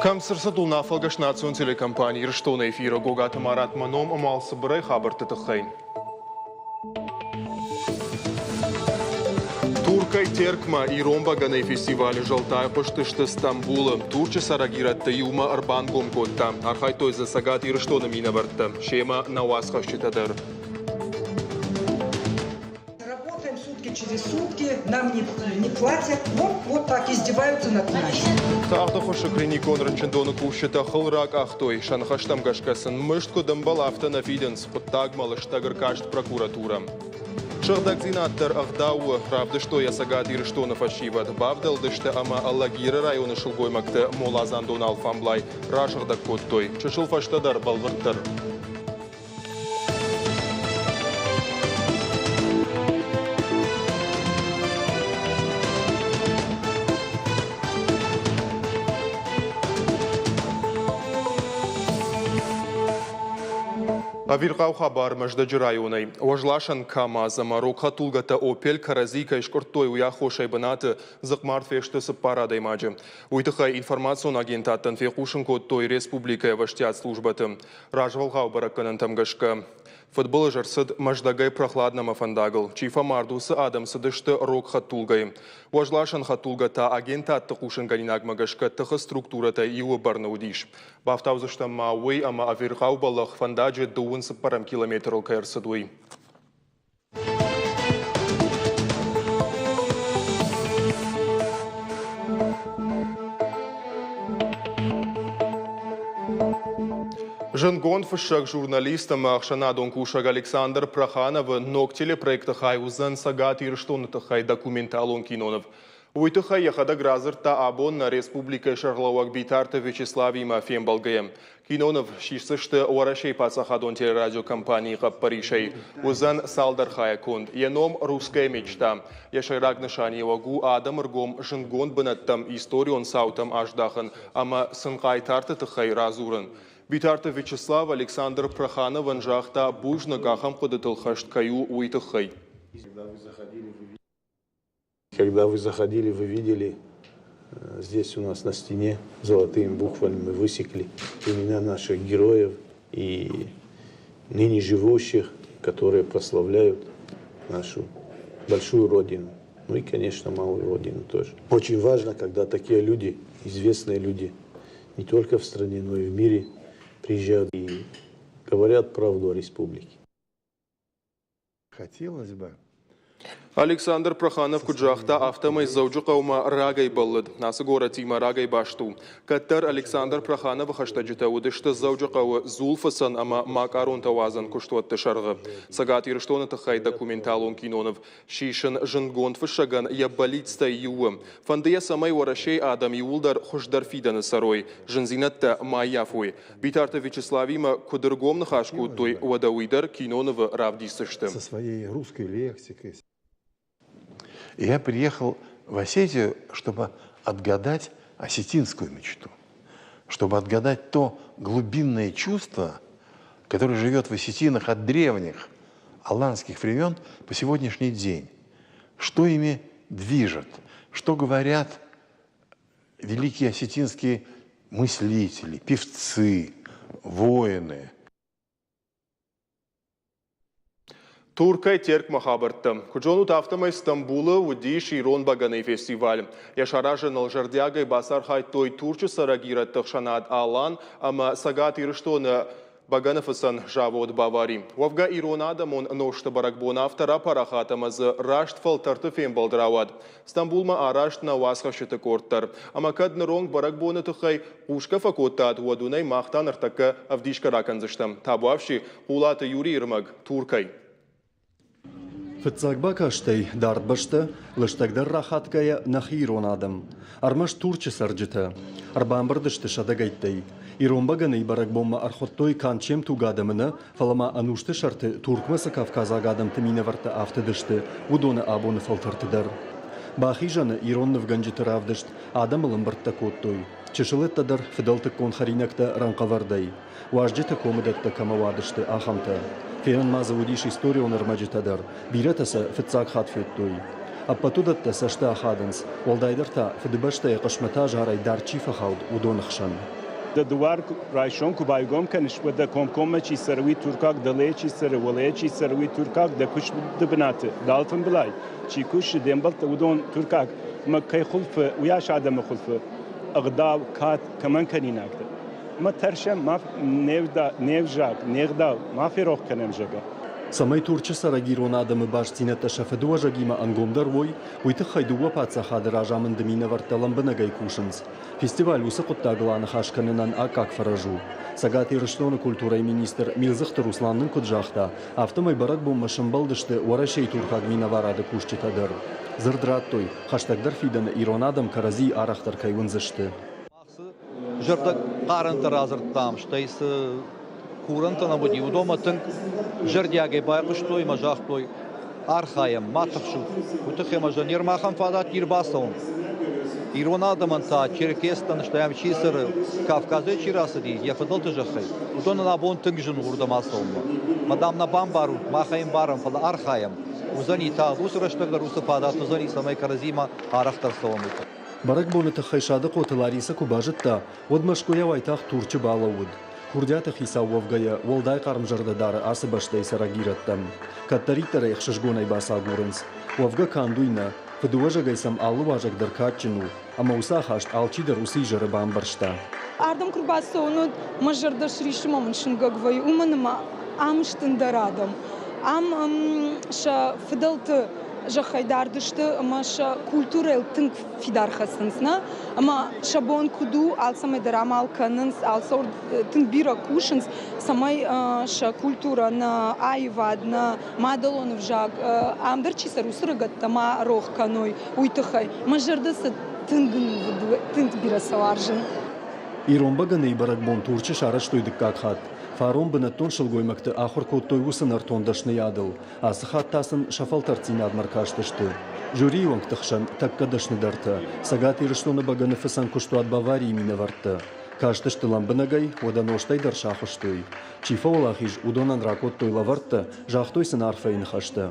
Кӕм цы рцыд уынаффӕгӕс национ телекомпани Ирыстоны эфиры Гогаты Марат мӕ ном ӕмӕ цыбырӕй хабӕртты тыххӕй. Туркӕй Теркмӕ ирон бӕгӕныйы фестивалы зӕлтӕ айхъуыстысты Стамбулы. Турчы цӕрӕг ирӕтты иумӕ ӕрбангом кодта. Архайдтой дзы Цӕгат Ирыстоны минӕвӕрттӕ, семӕ нӕ уацхӕсджытӕ дӕр. Работаем сутки через сутки, нам не, не платят. Вот, вот так издеваются над нами. Тагъды хуысы клиникон рынчындоны кусджытӕ хыл ракъахтой. Сӕ ныхӕстӕм гӕсгӕ сын мызд куыд ӕмбӕлы, афтӕ нӕ фидынц. Хъуыддагмӕ лыстӕг ӕркаст прокуратурӕ. Сыгъдӕгдзинад дӕр ӕгъдау у, равдыстой йӕ Цӕгат Ирыстоны фӕсивӕд. Бавдӕлдысты ӕмӕ Алагиры районы сылгоймӕгты моладзандон алфамблай расыгъдӕг кодтой. Чысыл фӕстӕдӕр бӕлвырддӕр. Ӕвирхъау хабар Мӕздӕджы районӕй. Уӕзласӕн КАМАЗ ӕмӕ рог хӕдтулгӕтӕ «Опель» кӕрӕдзи кӕй скъуырдтой, уый аххосӕй бынаты дзыхъмард фесты цыппар адӕймаджы. Уый тыххӕй информацион агентадтӕн фехъусын кодтой республикӕйы ӕвӕстиат службӕты. Развӕлгъау бӕрӕггӕнӕнтӕм гӕсгӕ, фыдбылыз ӕрцыд Мӕздӕгӕй Прохладномӕ фӕндагыл. Чи фӕмард, уыцы адӕм цыдысты рог хӕдтулгӕйы. Уӕзласӕн хӕдтулгӕ та агентадты хъусынгӕнинагмӕ гӕсгӕ тыхы структурӕтӕй иуы бӕрны уыдис. Бафтаудзыстӕм ма уый, ӕмӕ ӕвирхъау бӕллӕх фӕндаджы дыууын цыппӕрӕм километрыл кӕй ӕрцыд, уый. Зындгонд фыссӕг, журналист ӕмӕ ӕхсӕнадон кусӕг Александр Прохановы ног телепроекты хай уыдзӕн Цӕгат Ирыстоны тыххӕй документалон киноныв. Уый тыххӕй йӕхӕдӕг радзырдта абон нӕ республикӕйы сӕргълӕууӕг Битарты Вячеславимӕ фембӕлгӕйӕ. Киноныв сисдзысты Уӕрӕсейы паддзахадон телерадиокомпанийы хъӕппӕрисӕй. Уыдзӕн цалдӕр хайӕ конд. Йӕ ном «Русская мечта». Йӕ сӕйраг нысаниуӕг у адӕмы ргом зындгонд бынӕттӕм, историон цаутӕм аздахын ӕмӕ сын хъайтарты тыххӕй радзурын. Битарты Вячеслав Александр Прохановӕн загъта бузныг, ахӕм хъуыдытыл хӕст кӕй у, уый тыххӕй. Когда вы заходили, вы видели, здесь у нас на стене золотыми буквами мы высекли имена наших героев и ныне живущих, которые прославляют нашу большую родину. Ну и, конечно, малую родину тоже. Очень важно, когда такие люди, известные люди, не только в стране, но и в мире, приезжают и говорят правду о республике. Хотелось бы. Александр Проханов куыд загъта, афтӕмӕй Дзӕуджыхъӕумӕ рагӕй бӕллыд. Ацы горӕтимӕ рагӕй баст у. Кӕддӕр Александр Прохановы хӕстӕджытӕ уыдысты Дзӕуджыхъӕуы дзулфыцӕн ӕмӕ макъаронтӕ уадзӕн куыстуӕтты сӕргъы. Цӕгат Ирыстоны тыххӕй документалон киноныв сисын зындгонд фыссӕгӕн йӕ бӕллицтӕй иу у. Фӕнды йӕ, цӕмӕй Уӕрӕсейы адӕм иууылдӕр хуыздӕр фидӕны цӕрой, зындзинӕдтӕ ма ӕййафой. Битарты Вячеславимӕ куыд ӕргом ныхас кодтой, уӕдӕ уый дӕр кинонывы равдисдзысты. Со своей русской лексикой. Я приехал в Осетию, чтобы отгадать осетинскую мечту, чтобы отгадать то глубинное чувство, которое живет в осетинах от древних аланских времен по сегодняшний день. Что ими движет, что говорят великие осетинские мыслители, певцы, воины. Туркӕй Теркмӕ хабӕрттӕ. Куыд зонут, афтӕмӕй Стамбулы уыдис ирон бӕгӕныйы фестиваль. Йӕ саразыныл зӕрдиагӕй бацархайдтой Турчы цӕрӕг ирӕтты ӕхсӕнад Алан ӕмӕ Цӕгат Ирыстоны Бӕгӕныфыцӕн завод Бавари. Уӕвгӕ ирон адӕмон нозты бӕрӕгбон афтӕ рапарахат ӕмӕ дзы раст фӕлтӕрты фембӕлд рауад. Стамбулмӕ арӕзт нӕ уацхӕсджыты къорд дӕр. Ӕмӕ кӕд ныронг бӕрӕгбоны тыххӕй хъусгӕ фӕкодтат, уӕд уын ӕй мах та ныртӕккӕ ӕвдисгӕ ракӕндзыстӕм. Табуафси, Хъулаты Юрийы ӕрмӕг Туркӕй. Фыццаг бакастӕй дард бӕстӕ, лыстӕгдӕр рахатгӕйӕ нӕхи ирон адӕм, ӕрмӕст Турчы цӕрджытӕ, ӕрбамбырд сты сӕдӕгӕйттӕй. Ирон бӕгӕныйы бӕрӕгбонмӕ ӕрхуыдтой канд се мтуг адӕмы нӕ, фӕлӕ ма ӕнусты сӕрты Туркмӕ цы кавказаг адӕмты минӕвӕрттӕ афтыдысты, уыдоны абоны фӕлтӕрты дӕр. Бахизӕны ирон нывгӕнджыты равдыст адӕмыл ӕмбырдтӕ кодтой. Чысылӕттӕ дӕр фыдӕлтыккон хӕринӕгтӕ рӕнхъӕвӕрдӕй. Уазджыты комыдӕттӕ кӕмӕ уадысты, ахӕмтӕ. Фенӕн ма дзы уыдис историон ӕрмӕджытӕ дӕр, бирӕтӕ сӕ фыццаг хатт федтой. Ӕппӕт уыдӕттӕ цӕсты ахадынц, уӕлдайдӕр та Фыдыбӕстӕйы хъысмӕты азарӕй дард чи фӕхауд, уыдоны хсӕн. Дӕ дуар райсом куы байгом кӕныс, уӕд дӕ комкоммӕ чи цӕры, уый туркаг, дӕлейы чи цӕры, уӕлейы чи цӕры, уый туркаг, дӕ куысты бынаты, дӕлфымбылӕй чи кусы, де мбӕлттӕ, уыдон туркаг. Ӕмӕ кӕй хуылфы, уыйас адӕмы хуылфы ӕгъдау, кад кӕмӕн кӕнинаг дӕ. Ӕмӕ тӕрсӕм, ма не взаг, не гъдау ма ферох кӕнӕм, зӕгъгӕ. Цӕмӕй Турчы цӕрӕг ирон адӕмы бастдзинӕдтӕ сӕ фыдыуӕзӕгимӕ ӕнгомдӕр уой, уый тыххӕй дыууӕ паддзахады разамынды минӕвӕрттӕ лӕмбынӕгӕй кусынц. Фестиваль уыцы хъуыддагыл аныхас кӕнынӕн аккаг фӕрӕз у. Цӕгат Ирыстоны культурӕйы министр Милдзыхты Руслан нын куыд загъта, афтӕмӕй бӕрӕгбонмӕ сӕмбӕлдысты Уӕрӕсейы туркаг минӕварады кусджытӕ дӕр. Дзырд радтой, хӕстӕгдӕр фидӕны ирон адӕм кӕрӕдзийы арӕхдӕр кӕй уындзысты. Зӕрдӕхъарӕнтӕ радзырдтам, стӕй цы курӕнтӕ нӕм уыди, уыдонмӕ тынг зӕрдиагӕй байхъуыстой ӕмӕ загътой, архайӕм, ма тыхсут. Уый тыххӕй ӕмӕ ныр махӕн фадат не рбацӕуын. Ирон адӕмӕн та черкестӕн, стӕй ам чи цӕры, Кавказӕй чи рацыди, йӕ фыдӕлты зӕххӕй, уыдонӕн абон тынг зын у уырдӕм ацӕуынмӕ. Мӕ дам нӕ бамбарут, мах ӕй ӕмбарӕм, фӕлӕ архайӕм. Уыдзӕни та уыцы рӕстӕг дӕр уыцы фадат уыдзӕни, цӕмӕй кӕрӕдзимӕ арӕхдӕр цӕуӕм. Бӕрӕгбоны тыххӕй Садыхъоты Ларисӕ куы базыдта, уӕд Мӕскуыйӕ уайтагъд Турчы балӕууыд. Курдиаты хицау уӕвгӕйӕ, уӕлдай хъармзӕрдӕ дары ацы бӕстӕйы цӕрӕг ирӕттӕм. Кӕддӕриддӕр ӕй ӕхсызгонӕй бацагурынц. Уӕвгӕ канд уый нӕ, фыдыуӕзӕгӕй сӕм алы уазӕг дӕр кадджын у, ӕмӕ уыцы ахаст алчидӕр уыцы изӕры бамбӕрста. Ардӕм куы рбацӕуын, уӕд мӕ зӕрдӕ сриссы ӕмӕ мын сынгӕг вӕййы, уымӕн ӕмӕ ам сты ӕндӕр адӕм. Ам сӕ фыдӕлты зӕххӕй дард сты ӕмӕ сӕ культурӕйыл тынг фидар хӕцынц, нӕ? Ӕмӕ сӕ бон куыд у, алцӕмӕй дӕр амал кӕнынц, алцӕуыл тынг бирӕ кусынц, цӕмӕй сӕ культурӕ, нӕ аивад, нӕ мадӕлон ӕвзаг ам дӕр чи цӕры, уыцы рыгӕттӕ ма рох кӕной, уый тыххӕй. Мӕ зӕрдӕ сӕ тынг тынг бирӕ сӕ уарзын. Ирон бӕгӕныйы бӕрӕгбон Турчы сарӕзтой дыккаг хатт. Фарон бынӕттон сылгоймӕгты ахуыр кодтой уыцы нӕртон дӕсныйадыл. Ацы хатт та сын сӕ фӕлтӕрддзинадмӕ ӕркастысты. Жюрийы уӕнгты хсӕн тӕккӕ дӕсныдӕртӕ, Цӕгат Ирыстоны бӕгӕныфыцӕн куыстуат Баварийы минӕвӕрттӕ. Кастысты лӕмбынӕгӕй, уӕдӕ нозтӕй дӕр сахуыстой. Чи фӕуӕлахиз, уыдонӕн ракодтой лӕвӕрттӕ, загътой сын арфӕйы ныхӕстӕ.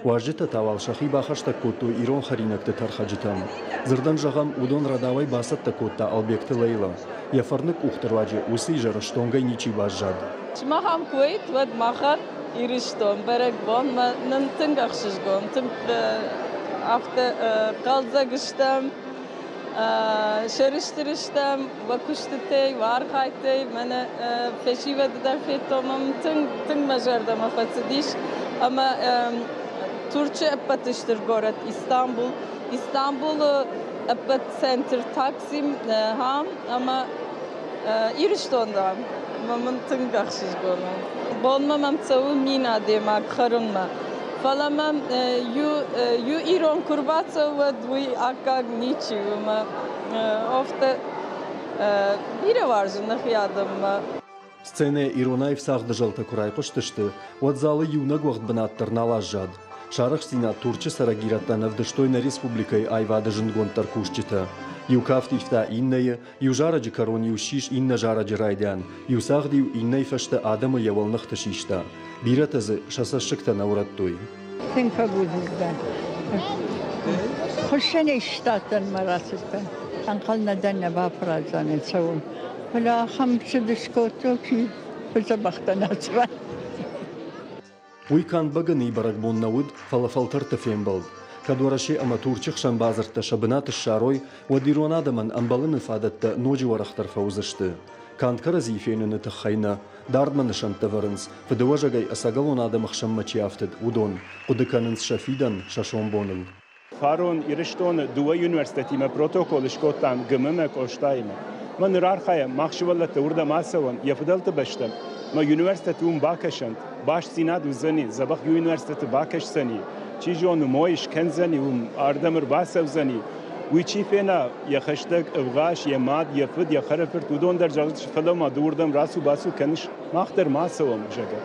Уазджытӕ та уал сӕхи бахӕстӕг кодтой ирон хӕринӕгты тӕрхӕджытӕм. Дзырдӕн зӕгъӕм, уыдон рӕдауӕй бацӕттӕ кодта Албегты Лейлӕ. Йӕ фӕрныг къухты руаджы уыцы изӕры стонгӕй ничи баззад. Сымах ам куы уӕйт, уӕд махӕн Ирыстон бӕрӕгбонмӕ нын тынг ӕхсызгон, тынг афтӕ хъӕлдзӕг стӕм, сӕрыстыр стӕм уӕ куыстытӕй, уӕ архайдтӕй. Мӕнӕ фӕсивӕды дӕр федтон, мӕм тынг, тынг мӕ зӕрдӕмӕ фӕцыдис. Ӕмӕ Турчы ӕппӕты стыр горӕт Истанбул. Истанбулы ӕппӕт центр Таксим ӕмӕ Ирыстон дам, ӕмӕ мын тынг ӕхсызгон у. Бонмӕ мӕм цӕуы 1000 адӕймаг хӕрынмӕ. Фӕлӕ мӕм иу ирон куы рбацӕуы, уӕд уый аккаг ничи у. Ӕмӕ афтӕ бирӕ уарзын нӕхи адӕммӕ. Сценӕйы ирон аив цагъды зӕлтӕ куы райхъуыстысты, уӕд залы иунӕг уӕгъд бынат дӕр нал аззад. Сарӕхстдзинад Турчы цӕрӕг ирӕттӕн ӕвдыстой нӕ республикӕйы аивады зындгонддӕр кусджытӕ. Иу кафт ивта иннӕйы, иу зарӕджы кӕрон-иу ссис иннӕ зарӕджы райдиан, иу цагъд-иу иннӕйы фӕстӕ адӕмы йӕ уӕлныхты систа. Бирӕтӕ дзы сӕ цӕссыгтӕ нӕ урӕдтой. Тынг фӕбузныг дӕн. Хуыссӕнӕй сыстадтӕн мӕ рацыдтӕн. Ӕнхъӕл нӕ дӕн, нӕ бафӕраздзӕн цӕуын. Фӕлӕ ахӕм цыд скодтой, чи фӕдзӕбӕх дӕн ацы ран. Уый канд бӕгӕныйы бӕрӕгбон нӕ уыд, фӕлӕ фӕлтӕрты фембӕлд. Кӕд Уӕрӕсе ӕмӕ Турчы хсӕн бадзырдтӕ сӕ бынат ссарой, уӕд ирон адӕмӕн ӕмбӕлыны фадӕттӕ ноджы уӕрӕхдӕр фӕуыдзысты. Канд кӕрӕдзийы феныны тыххӕй нӕ, дардмӕ нысӕнттӕ вӕрынц, фыдыуӕзӕгӕй ӕцӕгӕлон адӕмы хсӕнмӕ чи афтыд, уыдон, хъуыды кӕнынц сӕ фидӕн, сӕ сомбоныл. Фарон Ирыстоны дыууӕ университетимӕ протокол скодтам ГМ-мӕ Къостаимӕ. Мӕ ныр архайӕм, мах сывӕллӕттӕ уырдӕм ацӕуӕм, йӕ фыдӕлты бӕстӕм. Мӕ университеты уым бакӕсӕнт, бастдзинад уыдзӕни, дзӕбӕх университеты бакӕсдзӕни, чи зоны, мой скӕндзӕни, уым ардӕм ӕрбацӕудзӕни. Уый чи фена, йӕ хӕстӕг ӕвгъӕс, йӕ мад, йӕ фыд, йӕ хӕрӕфырт, уыдон дӕр зӕгъдзысты, фӕлӕ ма ды уырдӕм рацу-бацу кӕныс, мах дӕр ма цӕуӕм, зӕгъгӕ.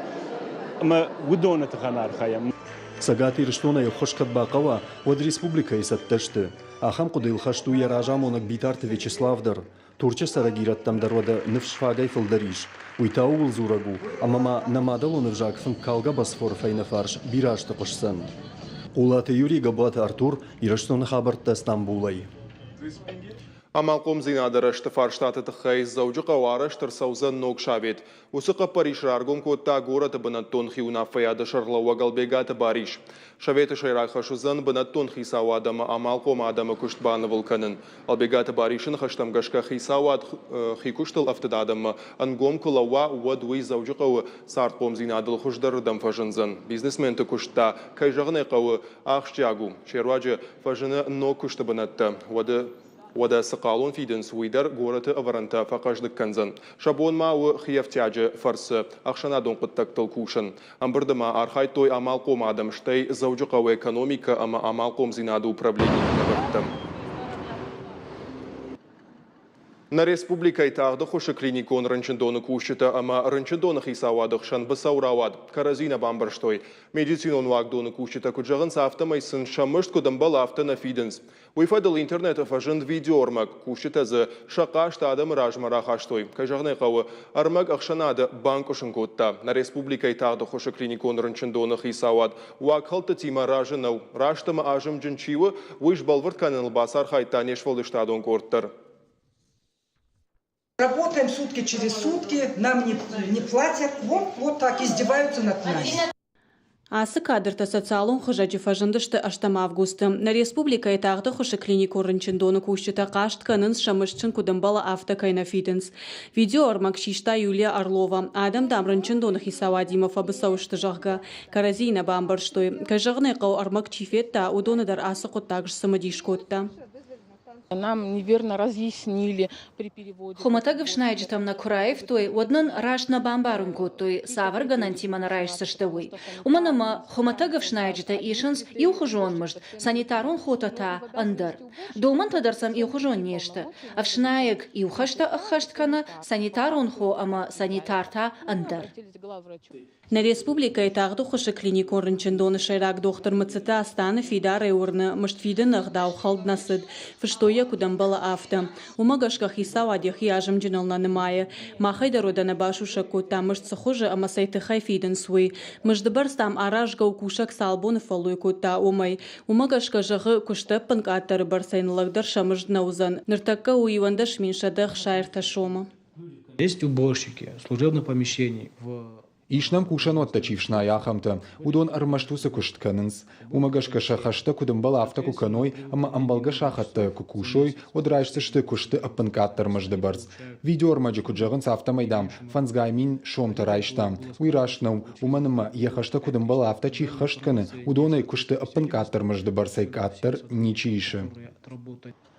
Ӕмӕ уыдоны тыхӕн архайӕм. Цӕгат Ирыстонӕй ӕххуыс кӕд бахъӕуа, уӕд республикӕйы цӕттӕ сты. Ахӕм хъуыдыйыл хӕст у йӕ разамонӕг Битарты Вячеслав дӕр. Турчы цӕрӕг ирӕттӕм дӕр уӕдӕ ныфс фагӕй фылдӕр ис. Уый та ууыл дзурӕг у, ӕмӕ ма нӕ мадӕлон ӕвзаг фынккалгӕ Босфоры фӕйнӕфарс бирӕ азты хъуысдзӕн. Хъулаты Юрий, Габуаты Артур, Ирыстоны хабӕрттӕ Стамбулӕй. Амалхъомдзинады рӕзты фарстаты тыххӕй Дзӕуджыхъӕуы арӕзт ӕрцӕудзӕн ног совет. Уыцы хъӕппӕрис раргом кодта горӕты бынӕттон хиуынаффӕйады сӕргълӕууӕг Ӕлбегаты Барис. Советы сӕйраг хӕс уыдзӕн бынӕттон хицауад ӕмӕ амалхъом адӕмы куыст банывыл кӕнын. Ӕлбегаты Барисы ныхӕстӕм гӕсгӕ хицауад хи куыстыл ӕфтыд адӕммӕ ӕнгом куы лӕууа, уӕд уый Дзӕуджыхъӕуы цардхъомдзинадыл хуыздӕрырдӕм фӕзындзӕн. Бизнесменты куыст та, кӕй зӕгъын ӕй хъӕуы, ахсджиаг у. Се руаджы фӕзыны ног куысты бынӕттӕ. Уӕды Уӕдӕ цы хъалон фидынц, уый дӕр горӕты ӕвӕрӕнтӕ фӕхъӕздыг кӕндзӕн. Сӕ бон ма у хи ӕфтиаджы фӕрцы ӕхсӕнадон хъуыддӕгтыл кусын. Ӕмбырды ма архайдтой амалхъом адӕм, стӕй Дзӕуджыхъӕуы экономикӕ ӕмӕ амалхъомдзинады управленийы минӕвӕрттӕ. Нӕ республикӕйы тагъд ӕххуысы клиникон рынчындоны кусджытӕ ӕмӕ рынчындоны хицауады хсӕн быцӕу рауад. Кӕрӕдзи нӕ бамбӕрстой. Медицинон уагдоны кусджытӕ куыд зӕгъынц, афтӕмӕй сын сӕ мызд куыд ӕмбӕлы, афтӕ нӕ фидынц. Уый фӕдыл интернеты фӕзынд видеоӕрмӕг. Кусджытӕ дзы сӕ хъаст адӕмы размӕ рахастой. Кӕй зӕгъын ӕй хъӕуы, ӕрмӕг ӕхсӕнады банкъуысын кодта. Нӕ республикӕйы тагъд ӕххуысы клиникон рынчындоны хицауад уагхӕлдтытимӕ разы нӕу. Раст ӕмӕ азымджын чи у, уый сбӕлвырд кӕныныл бацархайдта не сфӕлдыстадон къорд дӕр. Работаем сутки через сутки, нам не, не платят. Вот, вот так издеваются над нами. Ацы кадртӕ социалон хызӕджы фӕзындысты ӕстӕм августы. Нӕ республикӕйы тагъд ӕххуысы клиникон рынчындоны кусджытӕ хъаст кӕнынц, сӕ мызд сын куыд ӕмбӕлы, афтӕ кӕй нӕ фидынц. Видеоӕрмӕг систа Юлия Орлова. Адӕм, дам, рынчындоны хицауадимӕ фӕбыцӕу сты, зӕгъгӕ, кӕрӕдзийы нӕ бамбӕрстой. Кӕй зӕгъын ӕй хъӕуы, ӕрмӕг чи федта, уыдоны дӕр ацы хъуыддаг сцымыдис кодта. Нам неверно разъяснили при переводе. Хуымӕтӕг ӕфснайджытӕм нӕ куы раивтой, уӕд нын раст нӕ бамбарын кодтой, цавӕр гӕнӕнтимӕ нӕ райсдзысты, уый. Уымӕн ӕмӕ хуымӕтӕг ӕфснайджытӕ исынц иухуызон мызд, санитарон хотӕ та ӕндӕр. Домӕнтӕ дӕр сӕм иухуызон не сты. Ӕфснайӕг иу хӕстӕ ӕххӕст кӕны, санитарон хо ӕмӕ санитар та ӕндӕр. Нӕ республикӕйы тагъд ӕххуысы клиникон рынчындоны сӕйраг дохтыр Мыцыты Астаны фидарӕй уырны, мызд фидыны ӕгъдау хӕлд нӕ цыд, фыстой йӕ куыд ӕмбӕлы, афтӕ. Уымӕ гӕсгӕ хицауад йӕхи азымджыныл нӕ нымайы. Махӕй дӕр уӕдӕ нӕ басусӕг кодта, мызд цы хуызы ӕмӕ цӕй тыххӕй фидынц, уый. Мызды бӕрц, дам, аразгӕ у, кусӕг цал боны фӕллой кодта, уымӕй. Уымӕ гӕсгӕ, зӕгъы, куысты ӕппынкъаддӕры бӕрцӕй ныллӕгдӕр сӕ мызд нӕ уыдзӕн. Ныртӕккӕ у 211 61 сомы. Есть уборщики служебных помещений в Ис нӕм кусӕнуӕттӕ чи фснайы, ахӕмтӕ. Уыдон ӕрмӕст уыцы куыст кӕнынц. Уымӕ гӕсгӕ сӕ хӕстӕ куыд ӕмбӕлы, афтӕ куы кӕной ӕмӕ ӕмбӕлгӕ сахӕттӕ куы кусой, уӕд райсдзысты куысты ӕппынкъаддӕр мызды бӕрц. Видеоӕрмӕджы куыд зӕгъынц, афтӕмӕй, дам, фӕндзгай мин сомтӕ райстам. Уый раст нӕу, уымӕн ӕмӕ йӕ хӕстӕ куыд ӕмбӕлы, афтӕ чи ххӕст кӕны, уыдонӕй куысты ӕппынкъаддӕр мызды бӕрцӕй къаддӕр ничи исы.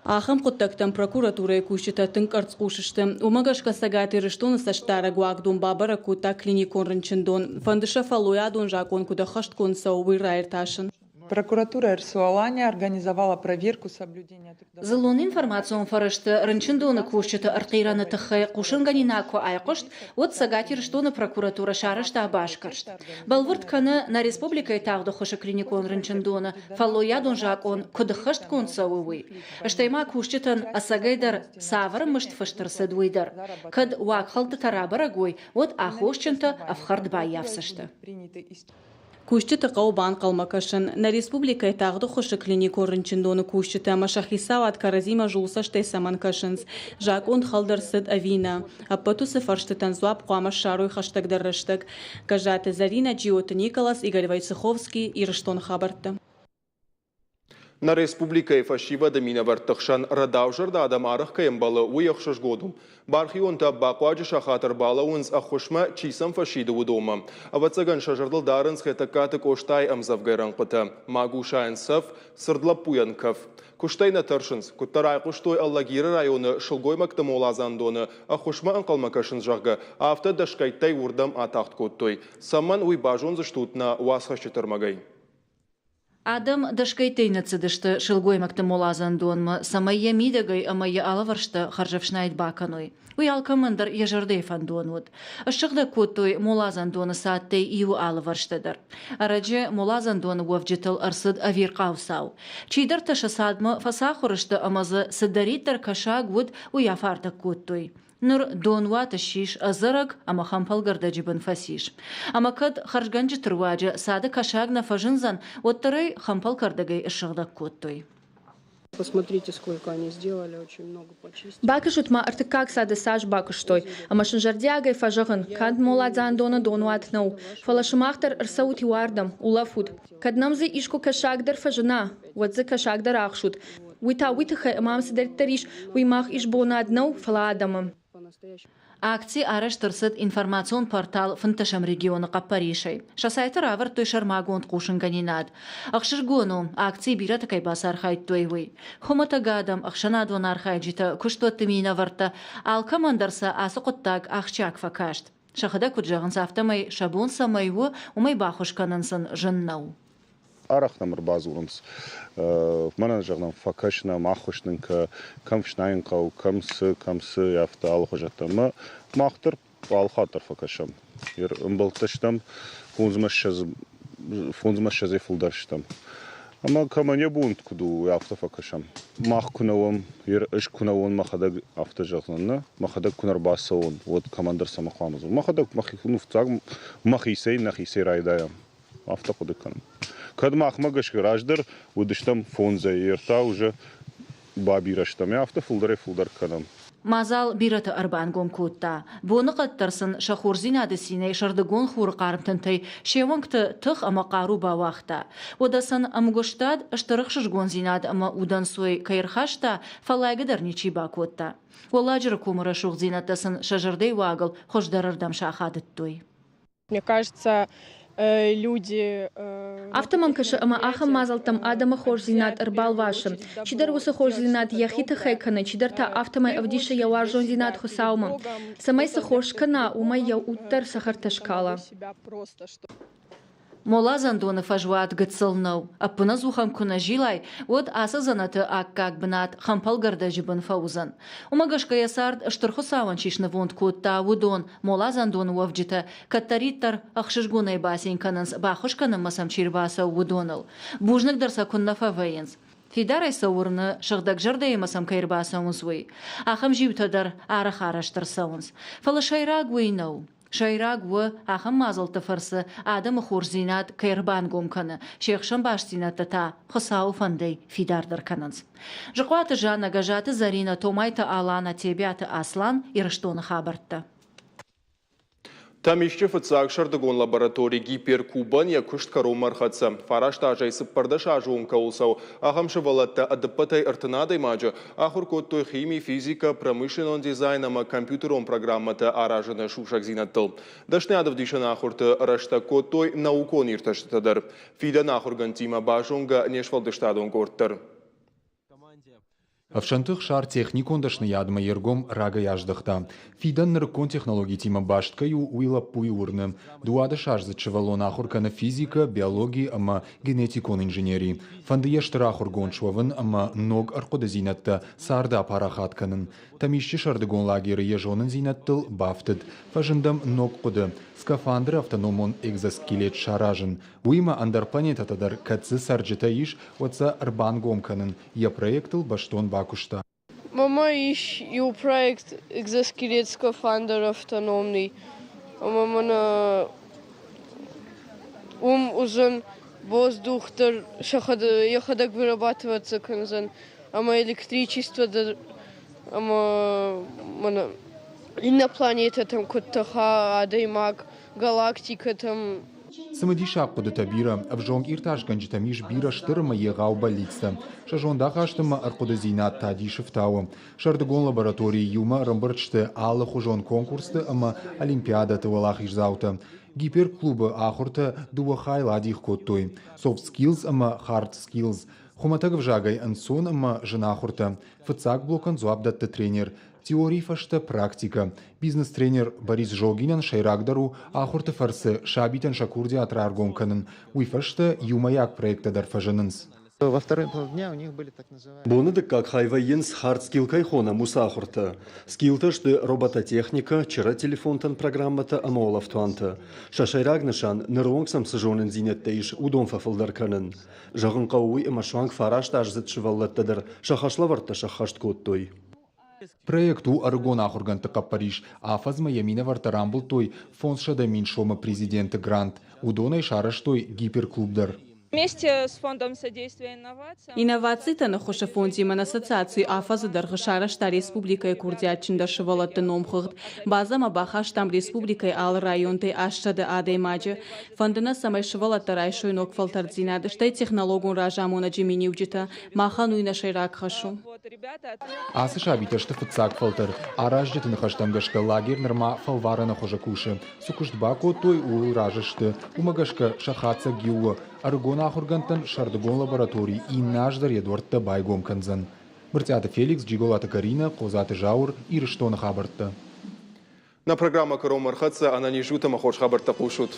Ахӕм хъуыддӕгтӕм прокуратурӕйы кусджытӕ тынг къӕрцхъус сты. Уымӕ гӕсгӕ Цӕгат Ирыстоны цӕстдарӕг уагдон бабӕрӕг кодта клиникон рынчындон. Фӕнды сӕ фӕллойадон закъон куыд ӕххӕстгонд цӕуы, уый раиртасын. Прокуратура РСУ-Алания организовала проверку соблюдения Дзыллон информацион фӕрӕзты рынчындоны кусджыты ӕртхъирӕны тыххӕй хъусынгӕнинаг куы айхъуыст, уӕд Цӕгат Ирыстоны прокуратурӕ сарӕзта басгӕрст. Бӕлвырд кӕны, нӕ республикӕйы тагъд ӕххуысы клиникон рынчындоны фӕллойадон закъон куыд ӕххӕстгонд цӕуы, уый. Стӕй ма кусджытӕн ӕцӕгӕйдӕр цавӕр мызд фыст ӕрцыд, уый дӕр. Кӕд уагхӕлдтытӕ рабӕрӕг уой, уӕд аххосджынтӕ ӕфхӕрд баййафдзысты. Кусджыты хъӕуы банхъӕлмӕ кӕсын. Нӕ республикӕйы тагъд ӕххуысы клиникон рынчындоны кусджытӕ ӕмӕ сӕ хицауад кӕрӕдзимӕ зулцӕстӕй цӕмӕн кӕсынц? Закъон хӕлд ӕрцыд ӕви нӕ? Ӕппӕт уыцы фӕрстытӕн дзуапп хъуамӕ ссарой хӕстӕгдӕр рӕстӕг. Гӕззаты Зӕринӕ, Джиоты Николас, Игорь Войцеховский, Ирыстоны хабӕрттӕ. Нӕ республикӕйы фӕсивӕды минӕвӕртты хсӕн рӕдаузӕрдӕ адӕм арӕх кӕй ӕмбӕлы, уый ӕхсызгон у. Бархионтӕ бахъуаджы сахат ӕрбалӕууынц ӕххуысмӕ, чи сӕм фӕсиды, уыдонмӕ. Ӕвӕццӕгӕн сӕ зӕрдыл дарынц Хетӕгкаты Къостайы ӕмдзӕвгӕ рӕнхъытӕ «Магусайӕн цӕф, цырд лӕппуйӕн кӕф». Куыстӕй нӕ тӕрсынц. Куыддӕр айхъуыстой Алагиры районы сылгоймӕгты моладзандоны ӕххуысмӕ ӕнхъӕлмӕ кӕсынц, зӕгъгӕ, афтӕ дӕсгӕйттӕй уырдӕм атагъд кодтой. Цӕмӕн, уый базондзыстут нӕ уацхӕсджыты ӕрмӕгӕй. Адӕм дӕсгӕйттӕй ныццыдысты сылгоймӕгты моладзандонмӕ, цӕмӕй йӕ мидӕгӕй ӕмӕ йӕ алывӕрстӕ хӕрзӕфснайд бакӕной. Уый алкӕмӕн дӕр йӕ зӕрдӕйы фӕндон уыд. Ссыгъдӕг кодтой моладзандоны цадтӕй иуы алывӕрстӕ дӕр. Ӕрӕджы моладзандоны уӕвджытыл ӕрцыд ӕвирхъау цау. Чидӕртӕ сӕ цадмӕ фӕцахуыр сты ӕмӕ дзы цыдӕриддӕр кӕсаг уыд, уый афардӕг кодтой. Ныр донуат ссис ӕдзӕрӕг ӕмӕ хӕмпӕлгӕрдӕджы бын фӕцис. Ӕмӕ кӕд хӕрзгӕнджыты руаджы цады кӕсаг нӕ фӕзындзӕн, уӕддӕр ӕй хӕмпӕлкӕрдӕгӕй ссыгъдӕг кодтой. Посмотрите, сколько они сделали, очень много почистили. Бакӕсут-ма, ӕртыккаг цады цас бакуыстой, ӕмӕ сын зӕрдиагӕй фӕзӕгъын, канд моладзандоны донуат нӕу, фӕлӕ сымах дӕр ӕрцӕут иуӕрдӕм, улӕфут. Кӕд нӕм дзы искуы кӕсаг дӕр фӕзына, уӕд дзы кӕсаг дӕр ахсут. Уый та уый тыххӕй, ӕмӕ ам цыдӕриддӕр ис, уый мах исбонад нӕу, фӕлӕ адӕмы. Акци арӕзт ӕрцыд информацион портал фынддӕсӕм регионы хъӕппӕрисӕй. Сӕ сайты равӕрдтой сӕрмагонд хъусынгӕнинад. Ӕхсызгон у, акцийы бирӕтӕ кӕй бацархайдтой, уый. Хуымӕтӕг адӕм, ӕхсӕнадон архайджытӕ, куыстуӕтты минӕвӕрттӕ, алкӕмӕн дӕр сӕ ацы хъуыддаг ахсджиаг фӕкаст. Сӕхӕдӕг куыд зӕгъынц, афтӕмӕй сӕ бон цӕмӕй у, уымӕй баххуыс кӕнын сын зын нӕу. Арӕх нӕм ӕрбадзурынц, мӕнӕн зӕгъ фӕкӕс нӕм, ӕххуыс нын кӕ, кӕм фснайын хъӕуы, кӕм цы, кӕм цы, афтӕ алыхуызӕттӕ. Ӕмӕ мах дӕр алыхатт дӕр фӕкӕсӕм. Ӕмбӕлттӕ стӕм, фондзмӕ ссӕдзӕй фылдӕр стӕм. Ӕмӕ кӕмӕн йӕ бон куыд у, уый афтӕ фӕкӕсӕм. Мах куы нӕ уӕм, ӕз куы нӕ уон мӕхӕдӕг афтӕ зӕгъдзынӕн, нӕ, мӕхӕдӕг куы нӕ рбацӕуон, уӕд кӕмӕндӕр цӕмӕ хъуамӕ дзурон. Мӕхӕдӕг мӕхи, ну, фыццаг мӕхицӕй, нӕхицӕй райдайӕм. Афтӕ хъуыды кӕнын. Кӕд махмӕ гӕсгӕ раздӕр уыдыстӕм фондзӕй, ӕртӕ уже бабирӕ стӕм, афтӕ фылдӕрӕй-фылдӕр кӕнӕм. Мадзал бирӕты ӕрбангом кодта. Боныхъӕд дӕр сын сӕ хорздзинады цинӕй сӕрдыгон хуры хъарм тынтӕй се уӕнгты тых ӕмӕ хъару бауагъта. Уӕдӕ сын ӕмгуыстад стыр ӕхсызгондзинад ӕмӕ удӕнцой кӕй ӕрхаста, фӕллайгӕ дӕр ничи бакодта. Уӕлладжыры комы рӕсугъддзинӕдтӕ сын сӕ зӕрдӕйы уагыл хуыздӕрырдӕм сахадыдтой. Мне кажется, люди Афтӕ мӕм кӕсы, ӕмӕ ахӕм мадзӕлттӕм адӕмы хорздзинад ӕрбалвасы. Чидӕр уыцы хорздзинад йӕхи тыххӕй кӕны, чидӕр та афтӕмӕй ӕвдисы йӕ уарзондзинад Хуыцаумӕ. Цӕмӕй цы хорз кӕна, уымӕй йӕ уд дӕр цӕхӕртӕ скала. Моладзандоны фӕзуат гыццыл нӕу. Ӕппынӕдзух ӕм куы нӕ зилай, уӕд ацы дзӕнӕты аккаг бынат хӕмпӕлгӕрдӕджы бын фӕуыдзӕн. Уымӕ гӕсгӕ йӕ цард Стыр Хуыцауӕн чи снывонд кодта, уыдон, моладзандоны уӕвджытӕ, кӕддӕриддӕр ӕхсызгонӕй бацин кӕнынц, баххуыс кӕнынмӕ сӕм чи рбацӕуы, уыдоныл. Бузныг дӕр сӕ куыннӕ фӕвӕййынц. Фидарӕй сӕ уырны, сыгъдӕг зӕрдӕимӕ сӕм кӕй ӕрбацӕуынц, уый. Ахӕм зиутӕ дӕр арӕх арӕзт ӕрцӕуынц. Фӕлӕ сӕйраг уый нӕу. Сӕйраг у, ахӕм мадзӕлтты фӕрцы адӕмы хорздзинад кӕй ӕрбангом кӕны, се хсӕн бастдзинӕдтӕ та Хуыцауы фӕндӕй фидардӕр кӕнынц. Зыхъуаты Жаннӕ, Гӕззаты Зӕринӕ, Томайты Аланӕ, Тебиаты Аслан, Ирыстоны хабӕрттӕ. Тӕмисчъы фыццаг сӕрдыгон лаборатори Гиперкуб-ӕн йӕ куыст кӕронмӕ ӕрхӕццӕ. Фараст азӕй 14 азы онг кӕуыл цӕуы, ахӕм сывӕллӕттӕ ӕдыппӕтӕй 30 адӕймаджы ахуыр кодтой хими, физикӕ, промышленнон дизайн ӕмӕ компьютерон программӕтӕ аразыны сусӕгдзинӕдтыл. Дӕсныйадӕвдисӕн ахуырты рӕстӕг кодтой наукон иртӕстытӕ дӕр. Фидӕны ахуыргӕндтимӕ базонгӕ не сфӕлдыстадон къорд дӕр. Ӕфсӕнты Ӕхсар техникон дӕсныйадмӕ йе ргом рагӕй аздӕхта. Фидӕн нырыккон технологитимӕ баст кӕй у, уый лӕппуйы уырны. Дыууадӕсаздзыд сывӕллон ахуыр кӕны физикӕ, биологи ӕмӕ генетикон инженери. Фӕнды йӕ стыр ахуыргонд суӕвын ӕмӕ ног ӕрхъуыдыдзинӕдтӕ царды апарахат кӕнын. Тӕмисчъы сӕрдыгон лагеры йӕ зонындзинӕдтыл бафтыд. Фӕзынд ӕм ног хъуыды – скафандры автономон экзоскелет саразын. Уыимӕ ӕндӕр планетӕтӕ дӕр кӕд дзы цӕрджытӕ ис, уӕд сӕ ӕрбангом кӕнын йӕ проектыл бӕстон бакуыста. Мама ис иу проект экзоскелет скафандр автономный. Ӕмӕ мӕнӕ уым уыдзӕн воздух дӕр йӕхӕдӕг вырабатываться кӕндзӕн ӕмӕ электричество дӕр ӕмӕ мӕнӕ иннӕ планетӕтӕм куыд тӕха адӕймаг, галактикӕтӕм. Цымыдисаг хъуыдытӕ бирӕ, ӕвзонг иртасгӕнджытӕм ис бирӕ стыр ӕмӕ егъау бӕллицтӕ. Сӕ зондахаст ӕмӕ ӕрхъуыдыдзинад та дисы фтауы. Сӕрдыгон лабораторийы иумӕ ӕрӕмбырд сты алыхуызон конкурсты ӕмӕ олимпиадӕты уӕлахиздзаутӕ. Гиперклубы ахуыртӕ дыууӕ хайыл адих кодтой – soft skills ӕмӕ hard skills. Хуымӕтӕг ӕвзагӕй ӕнцон ӕмӕ зын ахуыртӕ. Фыццаг блокӕн дзуапп дӕтты тренер. Теорийы фӕстӕ практикӕ. Бизнес-тренер Борис Жогинӕн сӕйрагдӕр у ахуырты фӕрцы сабитӕн сӕ курдиат раргом кӕнын. Уый фӕстӕ иумӕйаг проекттӕ дӕр фӕзынынц. Боны дыккаг хай вӕййынц, hard skill кӕй хонӕм, уыцы ахуыртӕ. Скиллтӕ сты робототехникӕ, чырӕ телефонтӕн программӕтӕ ӕмӕ улӕфтуантӕ. Сӕ сӕйраг нысан, ныронг сӕм цы зонындзинӕдтӕ ис, уыдон фӕфылдӕр кӕнын. Зӕгъын хъӕуы уый, ӕмӕ суанг фарастаздзыд сывӕллӕттӕ дӕр сӕ хӕслӕвӕрдтӕ сӕххӕст кодтой. Проект у ӕрыгон ахуыргӕндты хъӕппӕрис. Афӕдзмӕ йӕ минӕвӕрттӕ рамбылдтой 500 000 сомы президенты грант. Уыдонӕй сарӕзтой гиперклуб дӕр. Вместе с Фондом содействия инновациям. Инновацитӕн ӕххуысы фондимӕ ассоциаци афӕдзы дӕргъы сарӕзта республикӕйы курдиатджындӕр сывӕллӕтты номхыгъд. Базӕмӕ бахастам республикӕйы алы районтӕй 800 адӕймаджы. Фӕнды нӕ, цӕмӕй сывӕллӕттӕ райсой ног фӕлтӕрддзинад, стӕй технологон разамонӕджы миниуджытӕ. Махӕн уый нӕ сӕйраг хӕс у. Ацы сабитӕ сты фыццаг фӕлтӕр. Аразджыты ныхӕстӕм гӕсгӕ лагерь нырма фӕлварӕны хуызы кусы. Цы куыст бакодтой, ууыл разы сты. Уымӕ гӕсгӕ сӕ хатдзӕг иу у. Ӕрыгон ахуыргӕндтӕн сӕрдыгон лаборатори иннӕ аз дӕр йӕ дуӕрттӕ байгом кӕндзӕн. Брытъиаты Феликс, Джиголаты Каринӕ, Хъодзаты Зауыр, Ирыстоны хабӕрттӕ. Нӕ программӕ кӕронмӕ ӕрхӕццӕ. Ӕнӕниз ут ӕмӕ хорз хабӕрттӕ хъусут.